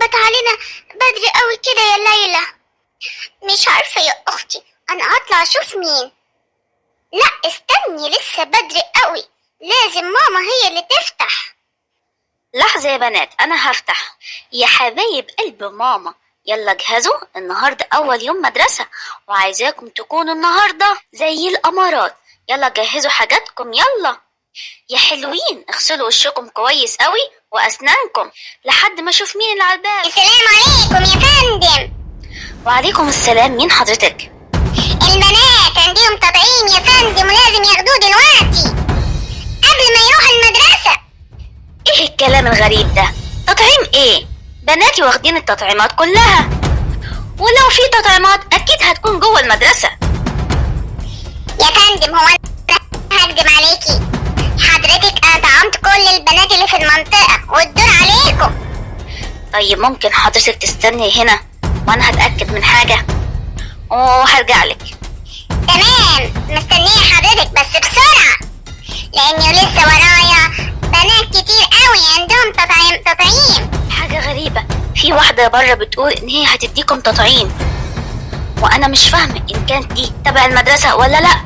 بتخبط علينا بدري قوي كده يا ليلى؟ مش عارفة يا أختي، أنا هطلع أشوف مين. لا استني، لسه بدري قوي، لازم ماما هي اللي تفتح. لحظة يا بنات، أنا هفتح. يا حبايب قلب ماما، يلا جهزوا، النهاردة أول يوم مدرسة وعايزاكم تكونوا النهاردة زي القمرات. يلا جهزوا حاجاتكم، يلا يا حلوين، اغسلوا وشكم كويس قوي وأسنانكم لحد ما أشوف مين اللي على الباب. السلام عليكم يا فندم. وعليكم السلام، مين حضرتك؟ البنات عندهم تطعيم يا فندم ولازم ياخدوه دلوقتي قبل ما يروحوا المدرسة. ايه الكلام الغريب ده؟ تطعيم ايه؟ بناتي واخدين التطعيمات كلها، ولو في تطعيمات اكيد هتكون جوه المدرسة. يا فندم هو انا هكدب عليكي؟ حضرتك انا طعمت كل البنات اللي في المنطقة والدور عليكم. طيب ممكن حضرتك تستني هنا وانا هتأكد من حاجة وهرجع لك. تمام، مستنية حضرتك بس بسرعة، لاني لسه ورايا بنات كتير قوي عندهم تطعيم. حاجة غريبة، في واحدة بره بتقول ان هي هتديكم تطعيم، وانا مش فاهمة ان كانت دي تبع المدرسة ولا لا،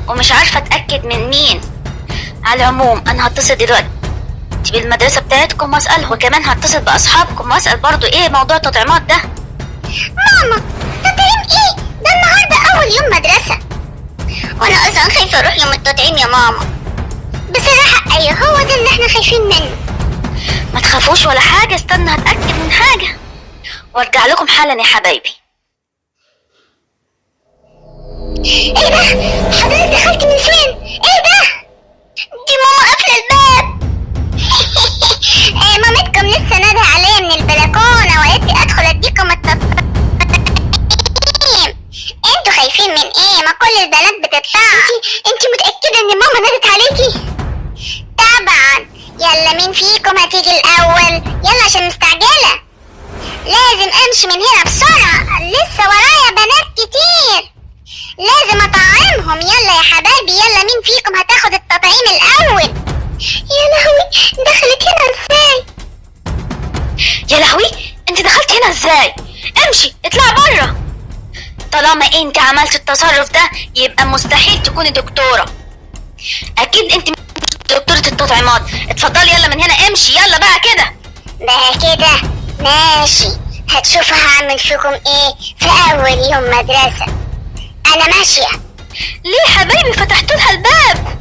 ومش عارفة اتأكد من مين. على العموم انا هتصل دلوقتي بالمدرسة بتاعتكم واسألهم، وكمان هتصل باصحابكم واسأل برضو ايه موضوع التطعيمات ده. ماما تطعيم ايه ده؟ النهارده اول يوم مدرسة، وانا اصلا خايفة اروح يوم التطعيم يا ماما. بصراحة ايوه، هو ده اللي احنا خايفين منه. ما تخافوش ولا حاجة، استنى هتأكد من حاجة وارجع لكم حالا يا حبايبي. ايه ده؟ حضرتك دخلت من فين؟ ايه ده؟ دي ماما قافلة الباب. إيه، مامتكم لسه نادهة عليا من البلكونة وقالت لي ادخل اديكم التطعيم. انتوا خايفين من ايه؟ ما كل البنات بتطلع. انتي متأكدة ان ماما نادت عليكي؟ طبعا. يلا مين فيكم هتيجي الاول؟ يلا عشان مستعجلة، لازم امشي من هنا بسرعة، لسه ورايا بنات كتير لازم اطعمهم. يلا يا حبايبي، يلا مين فيكم هتاخد التطعيم الاول؟ يا لهوي، دخلت هنا ازاي؟ يا لهوي، انت دخلت هنا ازاي؟ امشي اطلع بره. طالما انت عملت التصرف ده يبقى مستحيل تكوني دكتورة، اكيد انت مش دكتورة التطعيمات. اتفضلي يلا من هنا، امشي يلا بقى كده. بقى كده ماشي، هتشوفوا هعمل فيكم ايه في اول يوم مدرسة. انا ماشية. ليه حبايبي فتحتوا لها الباب؟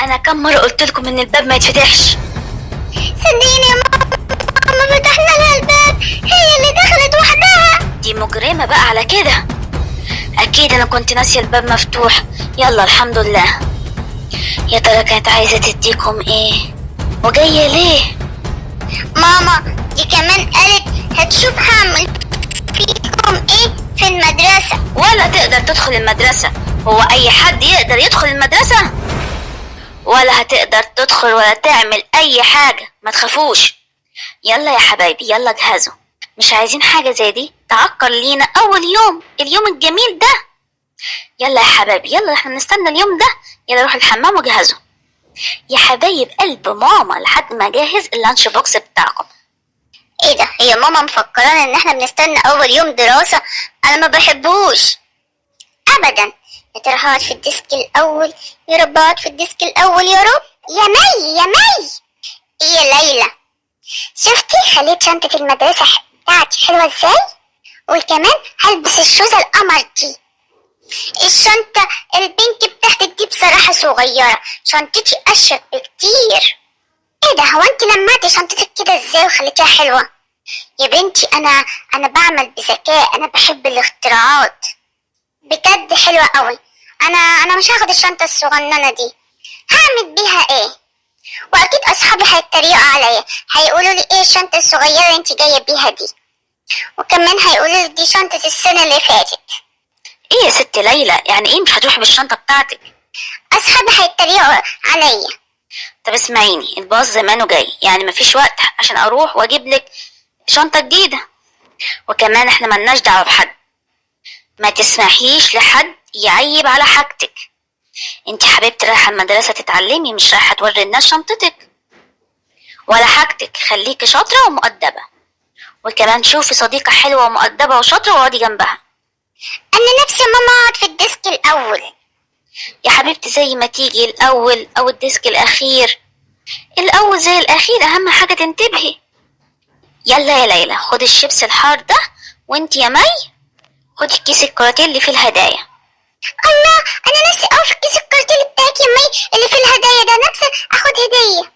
انا كم مرة قلت لكم ان الباب ما يتفتحش؟ صدقيني يا ماما فتحنا لها الباب، هي اللي دخلت وحدها. دي مجرمة بقى على كده، اكيد انا كنت ناسية الباب مفتوح. يلا الحمد لله. يا ترى كانت عايزة تديكم ايه وجاية ليه؟ ماما دي كمان قالت هتشوف هعمل فيكم ايه في المدرسة. ولا تقدر تدخل المدرسة، هو اي حد يقدر يدخل المدرسة؟ ولا هتقدر تدخل ولا تعمل اي حاجة، ما تخافوش. يلا يا حبايبي يلا جهزوا، مش عايزين حاجة زي دي تعكر لينا اول يوم، اليوم الجميل ده. يلا يا حبايبي يلا، احنا نستنى اليوم ده. يلا روحوا الحمام وجهزوا يا حبايب قلب ماما لحد ما اجهز ال lunch box بتاعكم. ايه ده؟ هي ماما مفكرانا ان احنا بنستنى اول يوم دراسة؟ انا ما بحبوش ابدا. يا ترى هقعد في ال desk الاول؟ يا رب اقعد في ال desk الاول يا رب. يا مي يا مي. ايه يا ليلى؟ شفتي خليت شنطة المدرسة بتاعتي حلوة ازاي؟ وكمان هلبس الشوزة القمر دي. الشنطة ال pink بتاعتك دي بصراحة صغيرة، شنطتي اشيك بكتير. ايه ده؟ هو انت لمعتي شنطتك كده ازاي وخليتيها حلوة؟ يا بنتي انا بعمل بذكاء، انا بحب الاختراعات. بجد حلوة قوي. انا مش هاخد الشنطة الصغننة دي، هعمل بيها ايه؟ واكيد اصحابي هيتريقوا عليا، هيقولوا لي ايه الشنطة الصغيرة اللي انت جاية بيها دي، وكمان هيقولوا لي دي شنطة السنة اللي فاتت. ايه يا ست ليلى، يعني ايه مش هتروحي بالشنطة بتاعتك؟ اصحابي هيتريقوا عليا. طب اسمعيني، الباص زمانه جاي، يعني مفيش وقت عشان اروح واجيب لك شنطة جديدة، وكمان احنا ملناش دعوة بحد، ما تسمحيش لحد يعيب على حاجتك. انت حبيبتي رايحة المدرسة تتعلمي، مش رايحة توري الناس شنطتك ولا حاجتك. خليكي شاطرة ومؤدبة وكمان شوفي صديقة حلوة ومؤدبة وشاطرة واقعدي جنبها. انا نفسي يا ماما اقعد في ال desk الاول. يا حبيبتي زي ما تيجي، الأول أو ال desk الأخير، الأول زي الأخير، أهم حاجة تنتبهي. يلا يا ليلى خدي الشيبس الحار ده، وانت يا مي خدي كيس الكاراتيه اللي فيه الهدايا. الله، انا نفسي اوي في كيس الكاراتيه اللي بتاعك يا مي اللي في الهدايا ده، نفسي اخد هديه.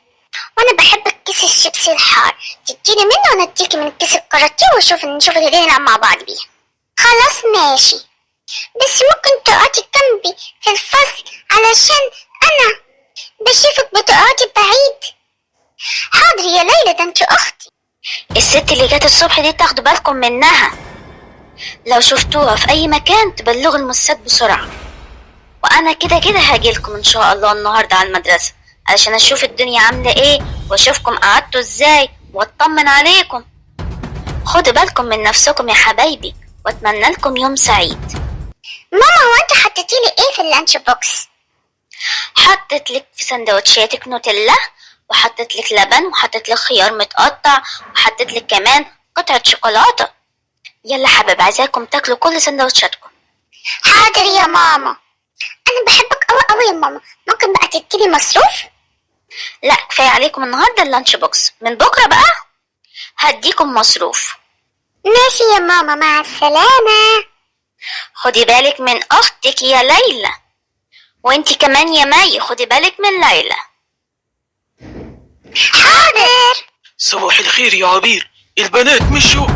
وانا بحب الكيس الشيبسي الحار، تديني منه وانا اديكي من كيس الكاراتيه، ونشوف الهدية نلعب مع بعض بيها. خلاص ماشي، بس ممكن تقعدي جنبي في الفصل علشان انا بشوفك بتقعدي بعيد. حاضر يا ليلى، ده انت اختي. الست اللي جت الصبح دي تاخدوا بالكم منها، لو شفتوها في اي مكان تبلغوا المسات بسرعة. وانا كده كده هاجيلكم ان شاء الله النهاردة على المدرسة علشان اشوف الدنيا عاملة ايه، واشوفكم قعدتوا ازاي، واطمن عليكم. خدوا بالكم من نفسكم يا حبايبي، واتمنى لكم يوم سعيد. ماما، هو انت حطيتي لي ايه في ال lunch box؟ حطيت لك في سندوتشاتك نوتيلا، وحطيت لك لبن، وحطيت لك خيار متقطع، وحطيت لك كمان قطعة شوكولاتة. يلا حبايب، عايزاكم تاكلوا كل سندوتشاتكم. حاضر يا ماما، انا بحبك قوي قوي يا ماما. ممكن بقى تديني مصروف؟ لا كفاية عليكم النهاردة ال lunch box، من بكرة بقى هديكم مصروف. ماشي يا ماما، مع السلامة. خدي بالك من أختك يا ليلى، وانتي كمان يا مي خدي بالك من ليلى. حاضر. صباح الخير يا عبير، البنات مشوا؟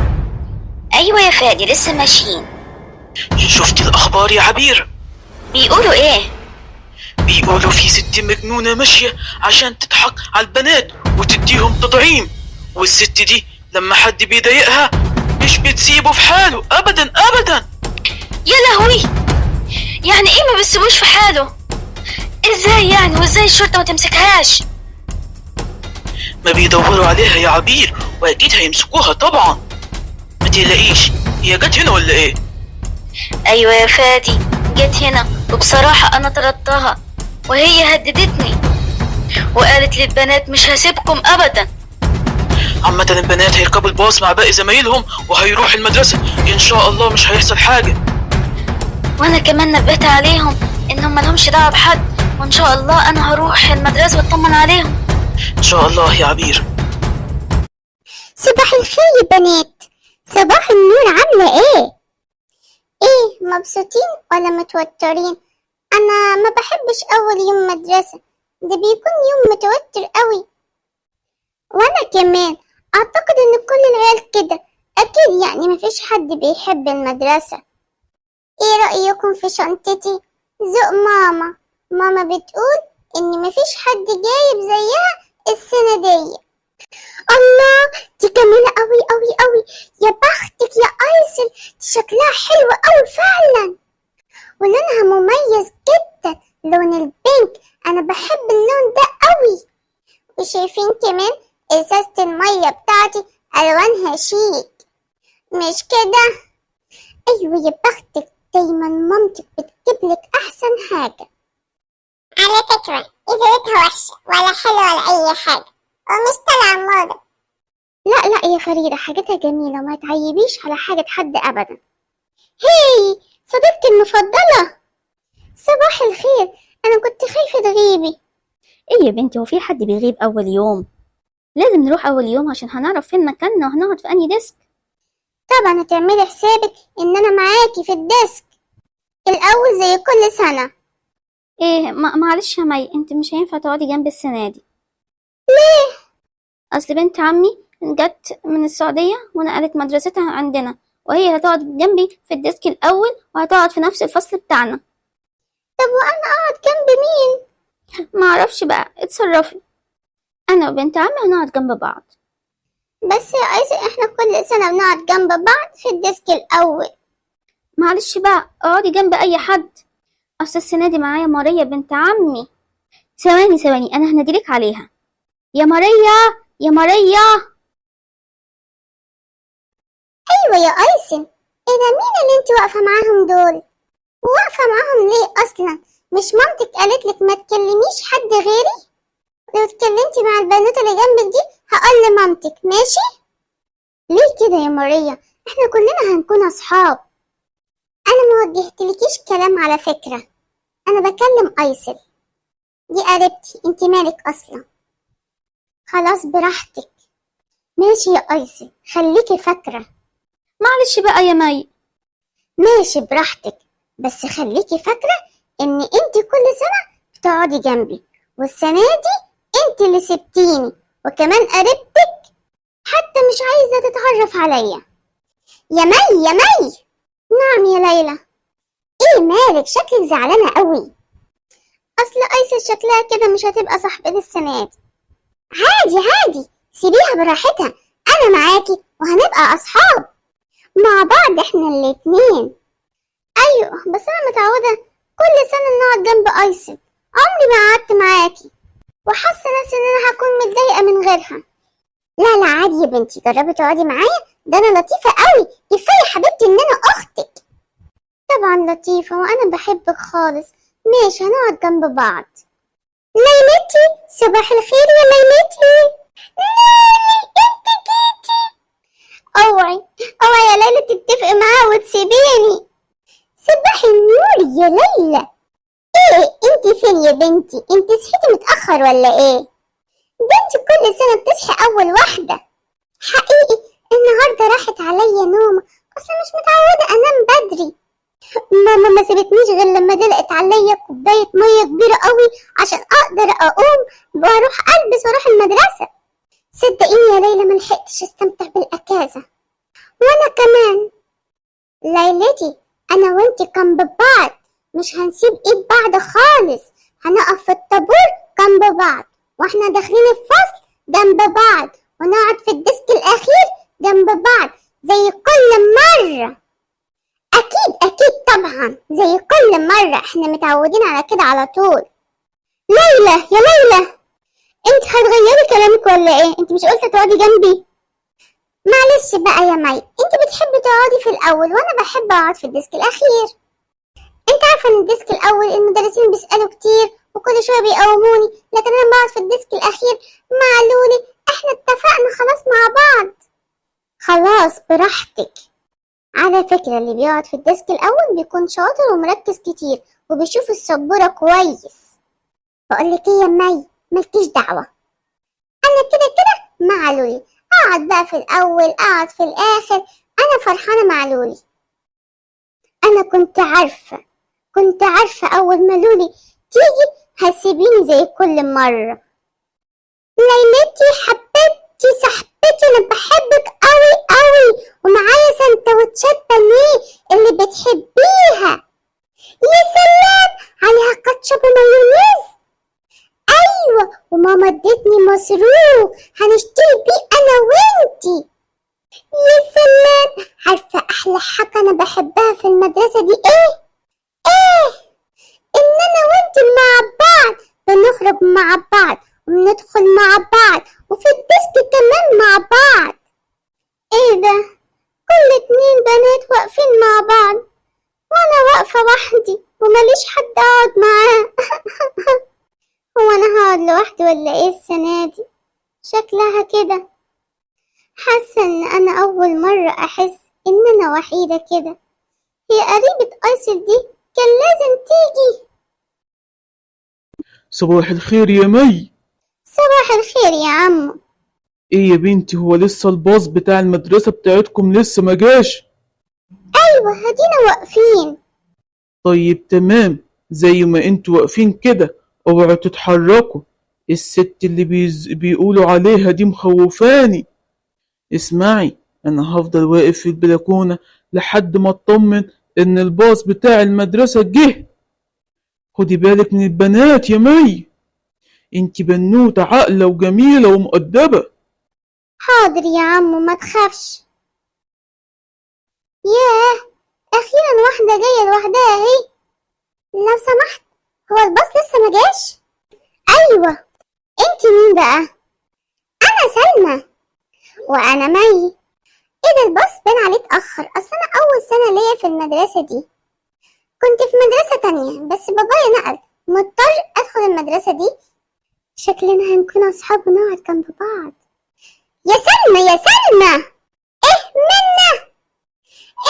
أيوة يا فادي لسه ماشيين. شفتي الأخبار يا عبير؟ بيقولوا إيه؟ بيقولوا في ست مجنونة ماشية عشان تضحك على البنات وتديهم تطعيم، والست دي لما حد بيضايقها مش بتسيبه في حاله أبدا أبدا. يا لهوي، يعني إيه ما بتسيبوش في حاله؟ إزاي يعني؟ وإزاي الشرطة ما تمسكهاش؟ ما بيدوروا عليها يا عبير، وأكيد هيمسكوها طبعا. ما تقلقيش، هي جت هنا ولا إيه؟ أيوة يا فادي جت هنا، وبصراحة أنا طردتها وهي هددتني وقالت للبنات مش هسيبكم أبدا. عامة البنات هيركبوا الباص مع باقي زمايلهم وهيروحوا المدرسة، إن شاء الله مش هيحصل حاجة. وأنا كمان نبهت عليهم إنهم ملهمش دعوة بحد، وإن شاء الله أنا هروح المدرسة وأطمن عليهم. إن شاء الله يا عبير. صباح الخير يا بنات. صباح النور، عاملة ايه؟ ايه، مبسوطين ولا متوترين؟ انا ما بحبش اول يوم مدرسة، ده بيكون يوم متوتر قوي. وانا كمان اعتقد ان كل العيال كده، اكيد يعني مفيش حد بيحب المدرسة. ايه رأيكم في شنطتي؟ ذوق ماما. ماما بتقول ان مفيش حد جايب زيها السنة دي. الله، دي جميلة قوي قوي قوي، يا بختك يا ايسل، دي شكلها حلو قوي فعلا، ولونها مميز جدا، لون ال pink، انا بحب اللون ده قوي. وشايفين كمان ازازة المية بتاعتي الوانها شيك، مش كده؟ ايوه يا بختك، دايما مامتك بتجيبلك احسن حاجة. على فكرة ازازتها وحشة ولا حلوة ولا اي حاجة، ومش طالعة موضة. لا لا يا فريدة، حاجتها جميلة وما تعيبيش على حاجة حد أبدا. هاي صديقتي المفضلة، صباح الخير، أنا كنت خايفة تغيبي. إيه يا بنتي، هو في حد بيغيب أول يوم؟ لازم نروح أول يوم عشان هنعرف فين مكاننا وهنقعد في أنهي desk. طبعا هتعملي حسابك إن أنا معاكي في ال desk الأول زي كل سنة. إيه معلش يا مي، أنت مش هينفع تقعدي جنب السنة دي. ليه؟ أصل بنت عمي جت من السعودية ونقلت مدرستها عندنا، وهي هتقعد جنبي في ال desk الأول وهتقعد في نفس الفصل بتاعنا. طب وأنا أقعد جنب مين؟ معرفش بقى، اتصرفي. أنا وبنت عمي هنقعد جنب بعض. بس يا أيسر احنا كل سنة بنقعد جنب بعض في ال desk الأول. معلش بقى، اقعدي جنب أي حد. أصل السنة دي معايا ماريا بنت عمي. ثواني ثواني، أنا هناديلك عليها. يا ماريا، يا ماريا. أيوة يا أيسن، إيه ده؟ مين اللي انت واقفة معاهم دول؟ واقفة معاهم ليه أصلا؟ مش مامتك قالت لك ما تكلميش حد غيري؟ لو اتكلمتي مع البنوتة اللي جنبك دي هقول لمامتك، ماشي؟ ليه كده يا ماريا؟ احنا كلنا هنكون اصحاب. انا ما وجهتلكيش كلام على فكرة، انا بكلم ايسل، دي قريبتي، انت مالك اصلا؟ خلاص براحتك. ماشي يا ايسل، خليكي فاكرة. معلش بقى يا مي. ماشي براحتك، بس خليكي فاكرة ان انت كل سنة بتقعدي جنبي، والسنة دي انت اللي سبتيني، وكمان قريبتك حتى مش عايزة تتعرف عليا. يا مي يا مي. نعم يا ليلى. ايه مالك؟ شكلك زعلانة قوي. اصل ايسل شكلها كده مش هتبقى صاحبتي السنة دي. عادي عادي، سيبيها براحتها، انا معاكي وهنبقى اصحاب مع بعض احنا الاتنين. ايوه بس انا متعودة كل سنة نقعد جنب ايسل، عمري ما قعدت معاكي، وحاسة نفسي ان انا هكون متضايقة من غيرها. لا لا عادي يا بنتي، جربي تقعدي معايا، ده انا لطيفة قوي، كفاية حبيبتي ان انا اختك. طبعا لطيفة وانا بحبك خالص. ماشي هنقعد جنب بعض. ليلتي صباح الخير يا ليلتي. لولي انت جيتي. اوعي اوعي يا ليلى تتفقي معاه وتسيبيني. صباح النور يا ليلى. ايه انت فين يا بنتي؟ انت صحيتي متأخر ولا ايه؟ ده انت كل سنة بتصحي اول واحدة. حقيقي النهاردة راحت عليا نومة، اصلا مش متعودة انام بدري. ماما ما سابتنيش غير لما دلقت عليا كوباية مية كبيرة قوي عشان اقدر اقوم واروح البس واروح المدرسة. صدقيني يا ليلى ما لحقتش استمتع بالاجازة. وانا كمان ليلتي، انا وانتي جنب بعض، مش هنسيب ايد بعض خالص، هنقف في الطابور جنب بعض، واحنا داخلين الفصل جنب بعض، ونقعد في ال desk الاخير جنب بعض زي كل مرة. اكيد اكيد طبعا زي كل مرة، احنا متعودين على كده على طول. ليلى يا ليلى، انت هتغيري كلامك ولا ايه؟ انت مش قلت تقعدي جنبي؟ معلش بقى يا مي، انت بتحبي تقعدي في الاول وانا بحب اقعد في ال desk الاخير. انت عارفه ان ال desk الاول المدرسين بيسالوا كتير وكل شويه بيقوموني، لكن انا بقعد في ال desk الاخير مع لولي. احنا اتفقنا خلاص مع بعض. خلاص براحتك. على فكرة اللي بيقعد في ال desk الأول بيكون شاطر ومركز كتير وبيشوف السبورة كويس. بقولك ايه يا مي، مالكيش دعوة، أنا كده كده مع لولي، أقعد بقى في الأول أقعد في الآخر، أنا فرحانة مع لولي. أنا كنت عارفة أول ما لولي تيجي هتسيبيني زي كل مرة. ليلتي حبيبتي صاحبتي، أنا بحبك أوي أوي، ومعايا سندوتشات بانيه اللي بتحبيها. يا سلام، عليها كاتشب ومايونيز. أيوة، وماما ادتني مصروف هنشتري بيه أنا وإنتي. يا سلام، عارفة أحلى حاجة أنا بحبها في المدرسة دي إيه؟ إيه؟ إن أنا وإنتي مع بعض، بنخرج مع بعض وبندخل مع بعض، وفي الديسك كمان مع بعض. إيه ده؟ كل 2 بنات واقفين مع بعض وأنا واقفة وحدي ومليش حد أقعد معاه. هو أنا هقعد لوحدي ولا إيه السنة دي؟ شكلها كده. حاسة إن أنا أول مرة أحس إن أنا وحيدة كده. هي قريبة أيسل دي كان لازم تيجي. صباح الخير يا مي. صباح الخير يا عمو. ايه يا بنتي، هو لسه الباص بتاع المدرسة بتاعتكم لسه ما جاش؟ ايوه هدينا واقفين. طيب تمام، زي ما انتوا واقفين كده اوعوا تتحركوا، الست اللي بيقولوا عليها دي مخوفاني. اسمعي، انا هفضل واقف في البلكونة لحد ما اطمن ان الباص بتاع المدرسة جه. خدي بالك من البنات يا مي، انتي بنوتة عاقلة وجميلة ومؤدبة. حاضر يا عمو ما تخافش. ياه، اخيرا واحدة جاية لوحدها اهي. لو سمحت، هو الباص لسه ما جاش؟ ايوه. انتي مين بقى؟ انا سلمى. وانا مي. ايه ده، الباص بان عليه اتأخر، اصل انا اول سنة ليا في المدرسة دي، كنت في مدرسة تانية بس بابايا نقل، مضطر ادخل المدرسة دي. شكلنا هنكون اصحاب ونقعد جنب بعض. يا سلمى يا سلمى. منا،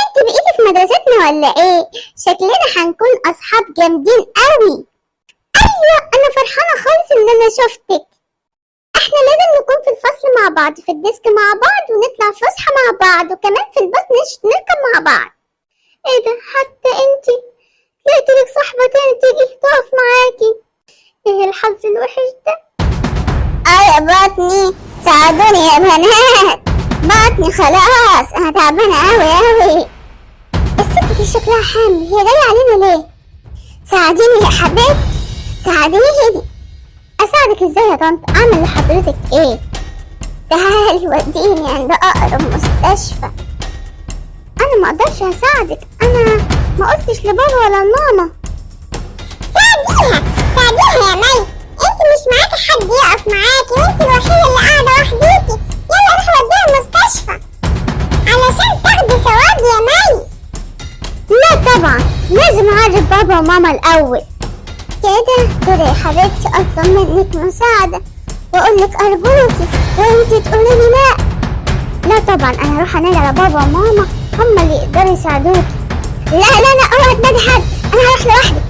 انت بقيتي في مدرستنا ولا ايه؟ شكلنا هنكون اصحاب جامدين قوي. ايوه انا فرحانة خالص ان انا شفتك. احنا لازم نكون في الفصل مع بعض، في ال desk مع بعض، ونطلع فسحة مع بعض، وكمان في الباص نركب مع بعض. ايه ده، حتى انتي لقيت لك صاحبة تاني تيجي تقف معاكي؟ ايه الحظ الوحش ده؟ اه يا بطني، ساعدوني يا بنات، بطني خلاص انا تعبانة اوي اوي. الست دي شكلها حامل، هي جاية علينا ليه؟ ساعديني يا حبيبتي، ساعديني. اساعدك ازاي يا طنط؟ اعمل لحضرتك ايه؟ تعالي وديني عند اقرب مستشفى. انا ما اقدرش اساعدك، انا ما قلتش لبابا ولا لماما. ساعديها ساعديها يا مي، انت مش معاكي حد يقف معاكي، وانت الوحيدة اللي قاعدة وحديكي. يلا روحي وديها المستشفى علشان تاخدي ثواب يا مي. لا طبعا لازم اعرف بابا وماما الاول. كده كده يا حبيبتي اطلب منك مساعدة واقولك ارجوكي وانتي تقولي لي لا. لا طبعا انا هروح انادي على بابا وماما، هما اللي يقدروا يساعدوكي. لا لا لا، اوعي تنادي حد، انا هروح لوحدي.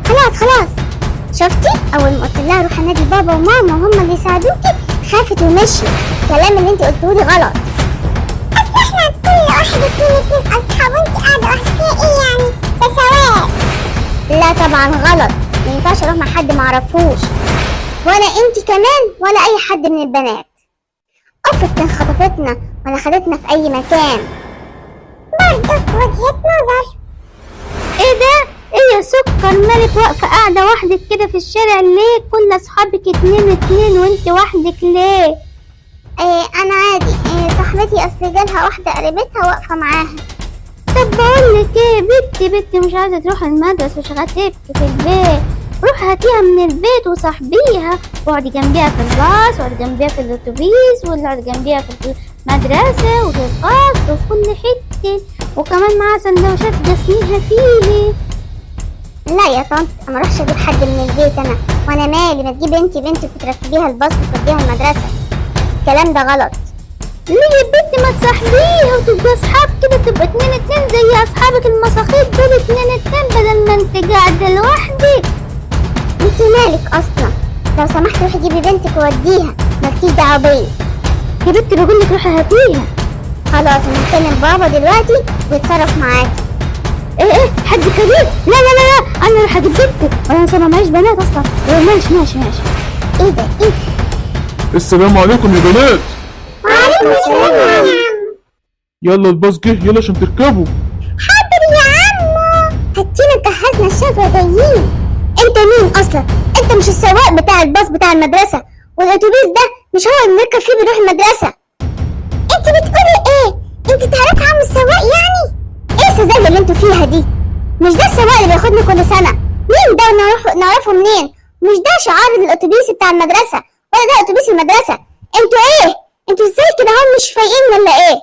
خلاص خلاص. شفتي اول ما قلت لها روح انادي بابا وماما وهما اللي يساعدوكي خافت ومشيت. الكلام اللي انت قلته لي غلط. اصل احنا كل واحد اتنين اتنين اصحاب، وانت قاعدة وحدك، فيها ايه يعني؟ ده ثواب. لا طبعا غلط، ما ينفعش اروح مع حد معرفوش، ولا انت كمان ولا اي حد من البنات. افرض كان خطفتنا ولا خدتنا في اي مكان. برضه وجهة نظر. ايه ده؟ ايه يا سكر، مالك واقفة قاعدة وحدك كده في الشارع ليه؟ كل اصحابك اتنين اتنين وانت وحدك ليه؟ ايه انا عادي، إيه صاحبتي اصل جالها واحدة قريبتها واقفة معاها. طب بقولك ايه، بنتي مش عايزة تروح المدرسة وشغالة تبكي في البيت، روحي هاتيها من البيت وصاحبيها، واقعدي جنبيها في الباص، واقعدي جنبيها في الاتوبيس، واقعدي جنبيها في المدرسة وفي الفصل وفي كل حتة، وكمان معاها سندوتشات جسميها فيه. لا يا طنط، ما اروحش اجيب حد من البيت انا، وانا مالي، ما تجيب انتي بنتك وتركبيها الباص وتوديها المدرسة. الكلام ده غلط. ليه يا بنتي ما تصاحبيها وتبقى اصحاب كده، تبقى اتنين اتنين زي اصحابك المساخيط دول، اتنين اتنين بدل ما انت قاعدة لوحدك. انت مالك اصلا؟ لو سمحت روحي جيبي بنتك ووديها، مالكيش دعوه بيا. يا بنتي بقولك روحي هاتيها. خلاص انا هكلم بابا دلوقتي ويتصرف معاكي. ايه حد كبير؟ لا لا لا لا، انا راح اجيب بنتك، وانا اصلا معيش بنات اصلا. ماشي ماشي ماشي. ايه ده؟ ايه؟ السلام عليكم يا بنات. وعليكم السلام يا عم. يلا الباص جه، يلا عشان تركبوا. حاضر يا عمو، هاتينا جهزنا الشنطة جايين. انت مين اصلا؟ انت مش السواق بتاع الباص بتاع المدرسة، والاتوبيس ده مش هو اللي بنركب فيه بنروح المدرسة. انت بتقولي ايه؟ انت تعرفي عم السواق يعني؟ ايه السذاجة اللي انتوا فيها دي؟ مش ده السواق اللي بياخدنا كل سنة؟ مين ده نعرفه منين؟ مش ده شعار الاتوبيس بتاع المدرسة، ولا ده اتوبيس المدرسة. انتوا ايه؟ انتوا ازاي كده هم مش فايقين ولا ايه؟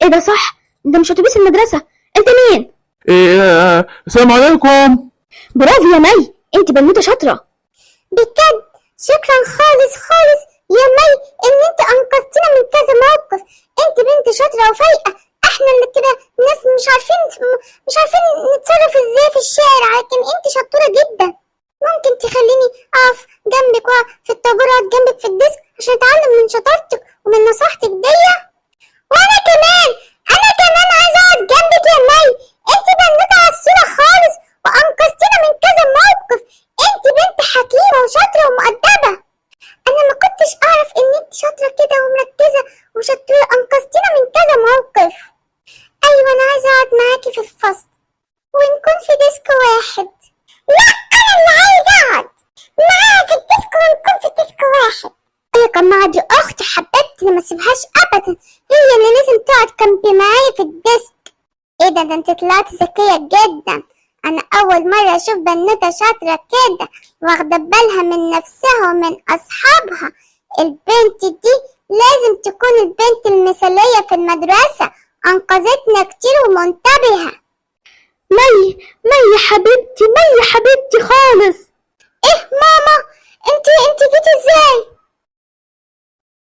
ايه ده صح، ده مش اتوبيس المدرسة. انت مين؟ إيه السلام عليكم. برافو يا مي، انت بنوتة شاطرة بجد. شكرا خالص خالص يا مي ان انت انقذتينا من كذا موقف. انت بنت شاطرة وفايقه، احنا اللي كده ناس مش عارفين نتصرف ازاي في الشارع، لكن انت شطوره جدا. ممكن تخليني اقف جنبك في الطابور، اقعد جنبك في ال desk عشان اتعلم من شطارتك ومن نصيحتك دي. وانا كمان، انا كمان عايزه اقعد جنبك يا مي، انت بنوته عسوله خالص وانقذتينا من كذا موقف. انت بنت حكيمة وشاطره ومؤدبه. انا ما كنتش اعرف ان انت شاطرة كده ومركزه وشطوره، انقذتينا من كذا موقف. ايوه انا عايزه اقعد معاكي في الفصل ونكون في desk واحد. لا انا اللي عايزه اقعد معاها في ال desk ونكون في desk واحد. يا جماعة دي اختي حبيبتي، ما سيبهاش ابدا، هي اللي لازم تقعد جنبي معايا في ال desk. ايه ده انت طلعتي ذكية جدا، انا اول مرة اشوف بنوته شاطرة كده واخده بالها من نفسها ومن اصحابها. البنت دي لازم تكون البنت المثالية في المدرسة، انقذتنا كتير ومنتبهه. مي مي حبيبتي، مي حبيبتي خالص. ايه ماما، انت جيتي ازاي؟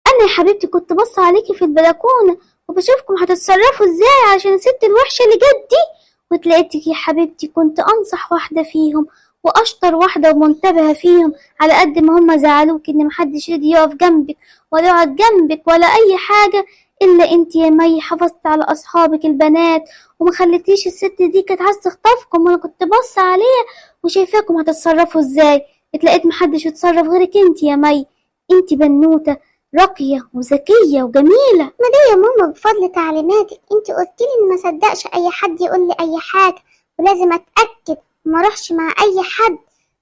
انا يا حبيبتي كنت بص عليكي في البلكونه وبشوفكم هتتصرفوا ازاي عشان الست الوحشة اللي جت دي. وتلاقيتك يا حبيبتي كنت انصح واحدة فيهم واشطر واحدة ومنتبهة فيهم، على قد ما هم زعلوك ان محدش رضي يقف جنبك ولا يقعد جنبك ولا اي حاجة، الا انت يا مي حافظت على اصحابك البنات وما خليتيش الست دي كانت عايزة تخطفكم، وانا كنت باصة عليها وشايفاكم هتتصرفوا ازاي. اتلاقيت محدش يتصرف غيرك انت يا مي، انت بنوتة راقية وذكية وجميلة. ما ده يا ماما بفضل تعليماتك، انت قلتلي ان ما صدقش اي حد يقول لي اي حاجة، ولازم اتأكد وما اروحش مع اي حد،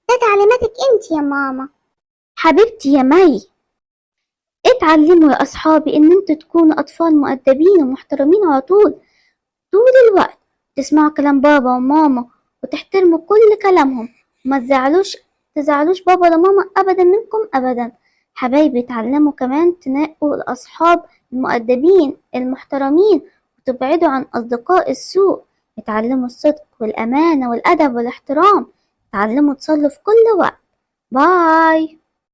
ده تعليماتك انت يا ماما. حبيبتي يا مي، اتعلموا يا أصحابي إن انتوا تكونوا أطفال مؤدبين ومحترمين على طول، طول الوقت تسمعوا كلام بابا وماما وتحترموا كل كلامهم، وما تزعلوش بابا ولا ماما أبدا منكم أبدا. حبايبي اتعلموا كمان تنقوا الأصحاب المؤدبين المحترمين وتبعدوا عن أصدقاء السوء. اتعلموا الصدق والأمانة والأدب والاحترام، اتعلموا تصلوا في كل وقت. باي.